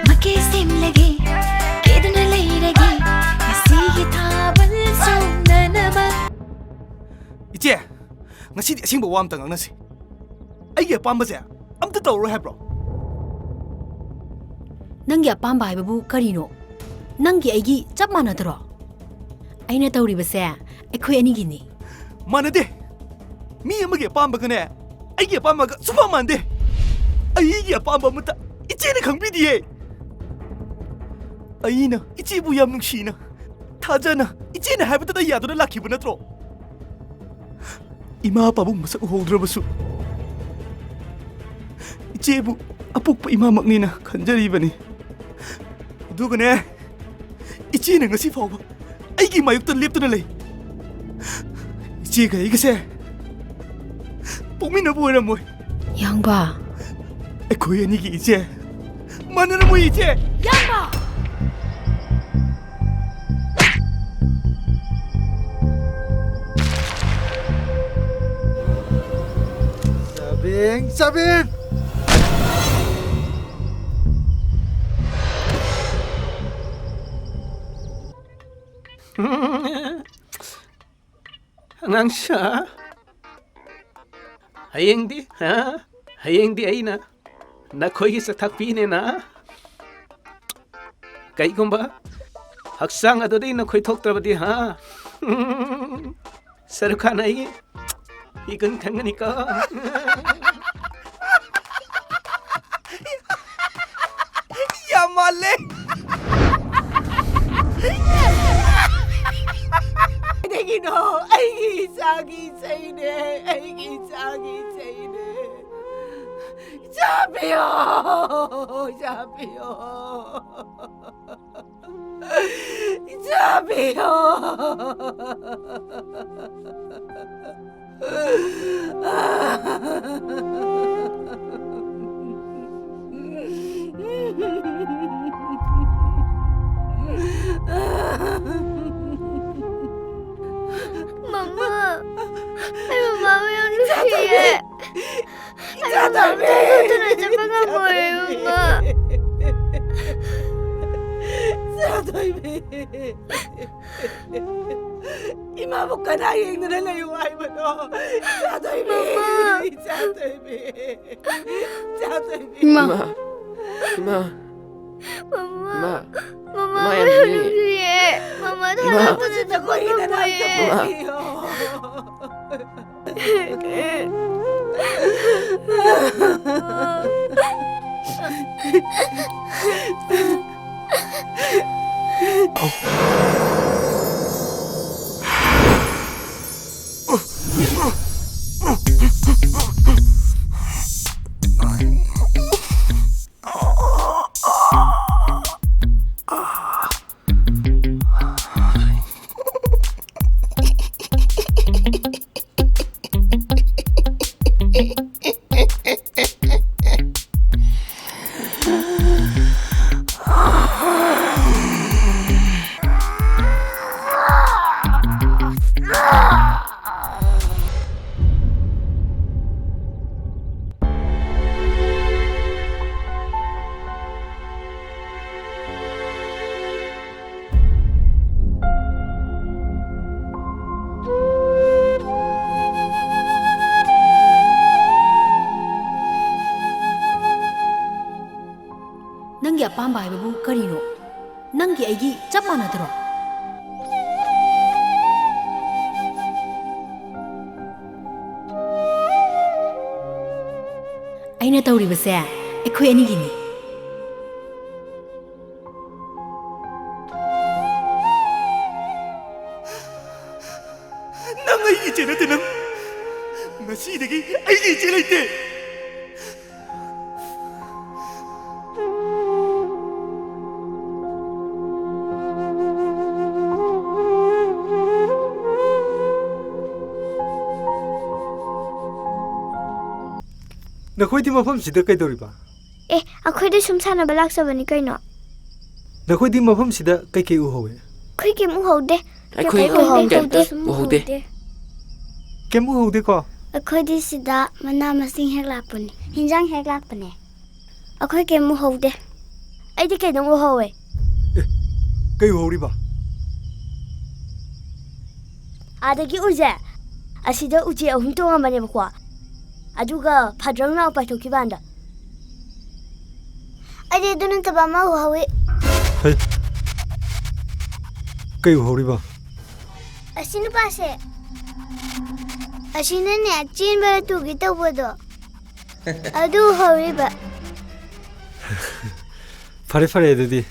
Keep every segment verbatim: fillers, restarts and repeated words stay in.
ꯃꯀꯦ ꯁꯦꯝꯂꯒꯦ, ꯀꯦꯗꯨꯅ ꯂꯩꯔꯒꯦ, ꯉꯁꯤꯒꯤ ꯊꯥꯕꯜ ꯆꯣꯡꯅꯅꯕ꯫ ꯏꯆꯦ, ꯉꯁꯤꯗꯤ ꯑꯁꯦꯡꯕ ꯋꯥ ꯑꯝꯇ ꯉꯥꯡꯅꯁꯤ꯫ ꯑꯩꯒꯤ ꯑꯄꯥꯝꯕꯁꯦ ꯑꯝꯇ ꯇꯧꯔꯔꯣꯏ ꯍꯥꯏꯕ꯭ꯔꯣ? ꯅꯪꯒꯤ ꯑꯄꯥꯝꯕ ꯍꯥꯏꯕꯕꯨ ꯀꯔꯤꯅꯣ? ꯅꯪꯒꯤ ꯑꯩꯒꯤ ꯆꯞ ꯃꯥꯟꯅꯗ꯭ꯔꯣ? ꯑꯩꯅ ꯇꯧꯔꯤꯕꯁꯦ ꯑꯩꯈꯣꯏ ꯑꯅꯤꯒꯤꯅꯤ꯫ ꯃꯥꯟꯅꯗꯦ꯫ ꯃꯤ ꯑꯃꯒꯤ ꯑꯄꯥꯝꯕꯒꯅꯦ, ꯑꯩꯒꯤ ꯑꯄꯥꯝꯕꯒ ꯁꯨꯡꯃꯥꯟ ꯃꯥꯟꯗꯦ꯫ ꯑꯩꯒꯤ ꯑꯄꯥꯝꯕ ꯑꯃꯠꯇ ꯏꯆꯦꯅ ꯈꯪꯕꯤꯗꯤꯌꯦ꯫ ꯑꯩꯅ ꯏꯆꯦꯕꯨ ꯌꯥꯝ ꯅꯨꯡꯁꯤꯅ, ꯊꯥꯖꯅ, ꯏꯆꯦꯅ ꯍꯥꯏꯕꯗꯇ ꯌꯥꯗꯨꯅ ꯂꯥꯛꯈꯤꯕ ꯅꯠꯇ꯭ꯔꯣ? ꯏꯃꯥ ꯄꯥꯕꯨꯡ ꯃꯁꯛ ꯎꯍꯧꯗ꯭ꯔꯕꯁꯨ ꯏꯆꯦꯕꯨ ꯑꯄꯣꯛꯄ ꯏꯃꯥꯃꯛꯅꯦꯅ ꯈꯟꯖꯔꯤꯕꯅꯤ꯫ ꯑꯗꯨꯒꯅꯦ, ꯏꯆꯦꯅ ꯉꯁꯤ ꯐꯥꯎꯕ ꯑꯩꯒꯤ ꯃꯥꯌꯣꯛꯇ ꯂꯦꯞꯇꯨꯅ ꯂꯩ꯫ ꯏꯆꯦꯒ ꯑꯩꯒꯁꯦ ꯄꯣꯛꯃꯤꯟꯅꯕ ꯑꯣꯏꯔꯝꯃꯣꯏ꯫ ꯌꯥꯡꯕ꯫ ꯑꯩꯈꯣꯏ ꯑꯅꯤꯒꯤ ꯏꯆꯦ ꯃꯥꯟꯅꯔꯝꯃꯣꯏ, ꯏꯆꯦ꯫ ꯌꯥꯡꯕ! ꯆꯥꯕꯦꯡ, ꯆꯥꯕꯦꯡ! ꯑꯉꯥꯡꯁꯥ, ꯍꯌꯦꯡꯗꯤ, ꯍꯥ? ꯍꯌꯦꯡꯗꯤ ꯑꯩꯅ ꯅꯈꯣꯏꯒꯤ ꯆꯥꯛꯊꯥꯛꯄꯤꯅꯦꯅ꯫ ꯀꯩꯒꯨꯝꯕ ꯍꯛꯆꯥꯡ ꯑꯗꯨꯗꯒꯤ ꯅꯈꯣꯏ ꯊꯣꯛꯇ꯭ꯔꯕꯗꯤ, ꯍꯥ? ꯁꯔꯨꯛ ꯈꯥꯟ ꯑꯩꯒꯤ ꯏꯒꯨꯟ ꯈꯪꯒꯅꯤꯀꯣ꯫ ꯌꯥꯝ ꯃꯥꯜꯂꯦ꯫ ꯀꯩꯗꯒꯤꯅꯣ? ꯑꯩꯒꯤ ꯏꯆꯥꯒꯤ ꯏꯁꯩꯅꯦ, ꯑꯩꯒꯤ ꯏꯆꯥꯒꯤ ꯏꯁꯩꯅꯦ꯫ ꯏꯆꯥ ꯄꯤꯌꯣ, ꯏꯆꯥ ꯄꯤꯌꯣ꯫ ꯏꯆꯥꯕꯤꯌꯣ꯫ ꯃꯃꯥ, ꯑꯩ ꯃꯃꯥꯕꯨ ꯌꯥꯝ ꯅꯨꯡꯁꯤꯌꯦ꯫ ꯑꯩ ꯃꯃꯥ ꯏꯆꯥ ꯊꯥꯗꯣꯛꯇꯅ ꯆꯠꯄ ꯉꯝꯃꯣꯏ, ꯃꯃꯥ꯫ ꯏꯆꯥ ꯊꯣꯏꯕꯤ꯫ ꯏꯃꯥꯕꯨ ꯀꯅꯥ ꯌꯦꯡꯗꯨꯅ ꯂꯩꯌꯨ ꯍꯥꯏꯕꯅꯣ? ꯏꯆꯥ ꯊꯣꯏꯕꯤ꯫ ꯃꯃꯥ꯫ ꯏꯆꯥ ꯊꯣꯏꯕꯤ꯫ ꯏꯆꯥ ꯊꯣꯏꯕꯤ꯫ ꯏꯃꯥ꯫ ꯏꯃꯥ꯫ ꯏꯃꯥ꯫ ꯃꯃꯥ꯫ ꯏꯃꯥ꯫ ꯃꯃꯥ ꯌꯥꯝ ꯅꯨꯡꯁꯤꯌꯦ꯫ ꯅꯨꯡꯁꯤꯌꯦ꯫ ꯃꯃꯥ ꯏꯃꯥ꯫ ꯊꯥꯗꯣꯛꯇꯅ ꯆꯠꯄ ꯉꯝꯃꯣꯏꯌꯦ꯫ ꯏꯃꯥ꯫ ꯅꯪꯒꯤ ꯑꯄꯥꯝꯕ ꯍꯥꯏꯕꯕꯨ ꯀꯔꯤꯅꯣ? ꯅꯪꯒꯤ ꯑꯩꯒꯤ ꯆꯞ ꯃꯥꯟꯅꯗ꯭ꯔꯣ? ꯑꯩꯅ ꯇꯧꯔꯤꯕꯁꯦ ꯑꯩꯈꯣꯏ ꯑꯅꯤꯒꯤꯅꯤ꯫ ꯅꯪ ꯑꯩꯒꯤ ꯏꯆꯦ ꯅꯠꯇꯦ, ꯅꯪ꯫ ꯉꯁꯤꯗꯒꯤ ꯑꯩꯒꯤ ꯏꯆꯦ ꯂꯩꯇꯦ꯫ ꯅꯈꯣꯏꯗꯤ ꯃꯐꯝꯁꯤꯗ ꯀꯩꯗꯧꯔꯤꯕ? ꯑꯦ, ꯑꯩꯈꯣꯏꯗꯤ ꯁꯨꯝ ꯁꯥꯟꯅꯕ ꯂꯥꯛꯆꯕꯅꯤ ꯀꯩꯅꯣ꯫ ꯅꯈꯣꯏꯗꯤ ꯃꯐꯝꯁꯤꯗ ꯀꯩꯀꯩ ꯎꯍꯧꯋꯦ? ꯑꯩꯈꯣꯏ ꯀꯩꯝ ꯎꯍꯧꯗꯦ꯫ ꯑꯩꯈꯣꯏ ꯀꯩꯝ ꯎꯍꯧꯗꯦ꯫ ꯀꯩꯝꯇ ꯎꯍꯧꯗꯦ꯫ ꯀꯩꯝ ꯎꯍꯧꯗꯦꯀꯣ? ꯑꯩꯈꯣꯏꯗꯤ ꯁꯤꯗ ꯃꯅꯥ ꯃꯁꯤꯡ ꯍꯦꯛ ꯂꯥꯛꯄꯅꯦ, ꯍꯤꯟꯖꯥꯡ ꯍꯦꯛ ꯂꯥꯛꯄꯅꯦ꯫ ꯑꯩꯈꯣꯏ ꯀꯩꯝ ꯎꯍꯧꯗꯦ꯫ ꯑꯩꯗꯤ ꯀꯩꯅꯣꯝ ꯎꯍꯧꯋꯦ꯫ ꯑꯦ, ꯀꯩ ꯎꯍꯧꯔꯤꯕ? ꯑꯥꯗꯒꯤ ꯎꯁꯦ, ꯑꯁꯤꯗ ꯎꯆꯦꯛ ꯑꯍꯨꯝ ꯇꯣꯡꯉꯝꯕꯅꯦꯕꯀꯣ, ꯑꯗꯨꯒ ꯐꯗ꯭ꯔꯪ ꯂꯥꯎ ꯄꯥꯏꯊꯣꯛꯈꯤꯕ ꯍꯥꯟꯗ꯫ ꯑꯩꯗꯤ ꯑꯗꯨ ꯅꯠꯇꯕ ꯑꯃ ꯎꯍꯧꯋꯤ꯫ ꯍꯩ, ꯀꯩ ꯎꯍꯧꯔꯤꯕ? ꯑꯁꯤ ꯅꯨꯄꯥꯁꯦ, ꯑꯁꯤꯅꯅꯦ ꯆꯦꯟꯕꯗ ꯇꯨꯒꯦ ꯇꯧꯕꯗꯣ, ꯑꯗꯨ ꯎꯍꯧꯔꯤꯕ꯫ ꯐꯔꯦ, ꯐꯔꯦ ꯑꯗꯨꯗꯤ꯫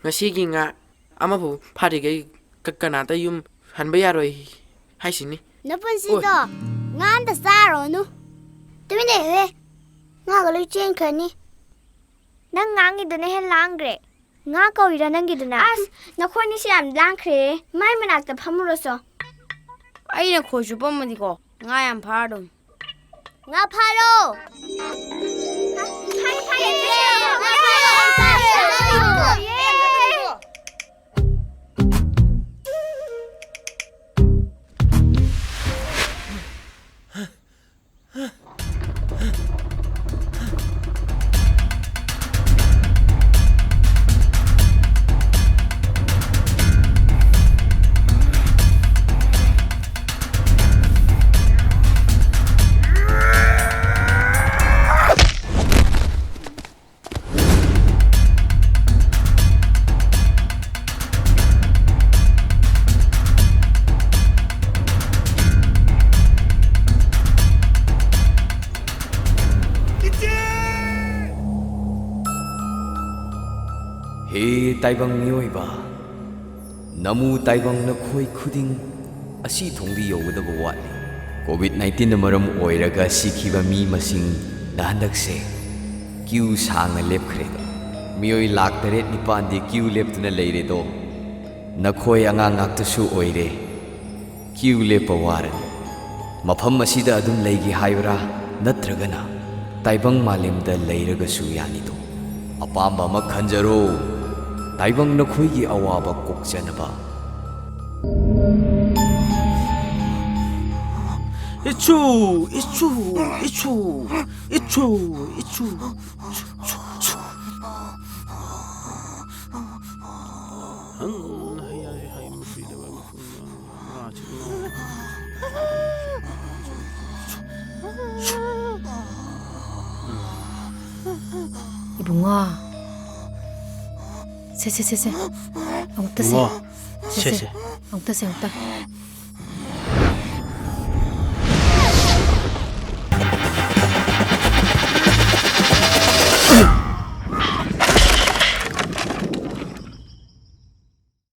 ꯉꯁꯤꯒꯤ ꯉꯥ ꯑꯃꯐꯥꯎ ꯐꯥꯗ꯭ꯔꯤꯈꯩ ꯀ-, ꯀꯅꯥꯇ ꯌꯨꯝ ꯍꯟꯕ ꯌꯥꯔꯣꯏ ꯍꯥꯏꯁꯤꯅꯤ꯫ ꯅꯄꯨꯟꯁꯤꯗꯣ ꯑꯣꯏ꯫ ꯉꯥ ꯑꯝꯇ ꯆꯥꯔꯨꯔꯅꯨ꯫ ꯇꯨꯃꯤꯟ ꯂꯩꯌꯨꯍꯦ꯫ ꯉꯥꯒ ꯂꯣꯏ ꯆꯦꯟꯈ꯭ꯔꯅꯤ꯫ ꯅꯪ ꯉꯥꯡꯉꯤꯗꯨꯅ ꯍꯦꯟ ꯂꯥꯡꯈ꯭ꯔꯦ꯫ ꯉꯥ ꯀꯧꯔꯤꯔꯥ ꯅꯪꯒꯤꯗꯨꯅ? ꯑꯁ, ꯅꯈꯣꯏꯅꯤꯁꯦ ꯌꯥꯝ ꯂꯥꯡꯈ꯭ꯔꯦ꯫ ꯃꯥꯏ ꯃꯅꯥꯛꯇ ꯐꯝꯃꯨꯔꯣꯆꯣ꯫ ꯑꯩꯅ ꯈꯣꯏ ꯆꯨꯞꯄꯝꯃꯗꯤꯀꯣ, ꯉꯥ ꯌꯥꯝ ꯐꯥꯔꯗꯧꯅꯤ꯫ ꯉꯥ ꯐꯥꯔꯣ! ꯐꯥꯔꯦ, ꯐꯥꯔꯦ, ꯐꯥꯔꯦ, ꯐꯥꯔꯦ, ꯐꯥꯔꯦ꯫ ꯍꯦ ꯇꯥꯏꯕꯪ ꯃꯤꯑꯣꯏꯕ, ꯅꯃꯨ ꯇꯥꯏꯕꯪ ꯅꯈꯣꯏ ꯈꯨꯗꯤꯡ ꯑꯁꯤ ꯊꯣꯡꯗꯤ ꯌꯧꯒꯗꯕ ꯋꯥꯠꯂꯤ꯫ ꯀꯣꯚꯤꯗ ꯅꯥꯏꯟꯇꯤꯟꯅ ꯃꯔꯝ ꯑꯣꯏꯔꯒ ꯁꯤꯈꯤꯕ ꯃꯤ ꯃꯁꯤꯡꯗ ꯍꯟꯗꯛꯁꯦ ꯀ꯭ꯌꯨ ꯁꯥꯡꯅ ꯂꯦꯞꯈ꯭ꯔꯦꯗꯣ꯫ ꯃꯤꯑꯣꯏ ꯂꯥꯈ ꯇꯔꯦꯠ ꯅꯤꯄꯥꯟꯗꯤ ꯀ꯭ꯌꯨ ꯂꯦꯞꯇꯨꯅ ꯂꯩꯔꯦꯗꯣ꯫ ꯅꯈꯣꯏ ꯑꯉꯥꯡ ꯉꯥꯛꯇꯁꯨ ꯑꯣꯏꯔꯦ꯫ ꯀ꯭ꯌꯨ ꯂꯦꯞꯄ ꯋꯥꯔꯅꯤ꯫ ꯃꯐꯝ ꯑꯁꯤꯗ ꯑꯗꯨꯝ ꯂꯩꯒꯦ ꯍꯥꯏꯕ꯭ꯔꯥ, ꯅꯠꯇ꯭ꯔꯒꯅ ꯇꯥꯏꯕꯪ ꯃꯥꯂꯦꯝꯗ ꯂꯩꯔꯒꯁꯨ ꯌꯥꯅꯤꯗꯣ? ꯑꯄꯥꯝꯕ ꯑꯃ ꯈꯟꯖꯔꯣ, ꯇꯥꯏꯕꯪ ꯅꯈꯣꯏꯒꯤ ꯑꯋꯥꯕ ꯀꯣꯛꯆꯅꯕ꯫ ꯏꯆꯨ, ꯏꯆꯨ, ꯏꯆꯨ, ꯏꯆꯨ, ꯏꯆꯨ꯫ ꯏꯕꯨꯡꯉꯣ꯫ ꯁꯦ, ꯁꯦ, ꯁꯦ, ꯁꯦ꯫ ꯑꯃꯨꯛꯇ ꯁꯦ꯫ ꯏꯕꯨꯡꯉꯣ, ꯁꯦ, ꯁꯦ, ꯁꯦ, ꯁꯦ꯫ ꯁꯦ꯫ ꯑꯃꯨꯛꯇ ꯁꯦ, ꯑꯃꯨꯛꯇ꯫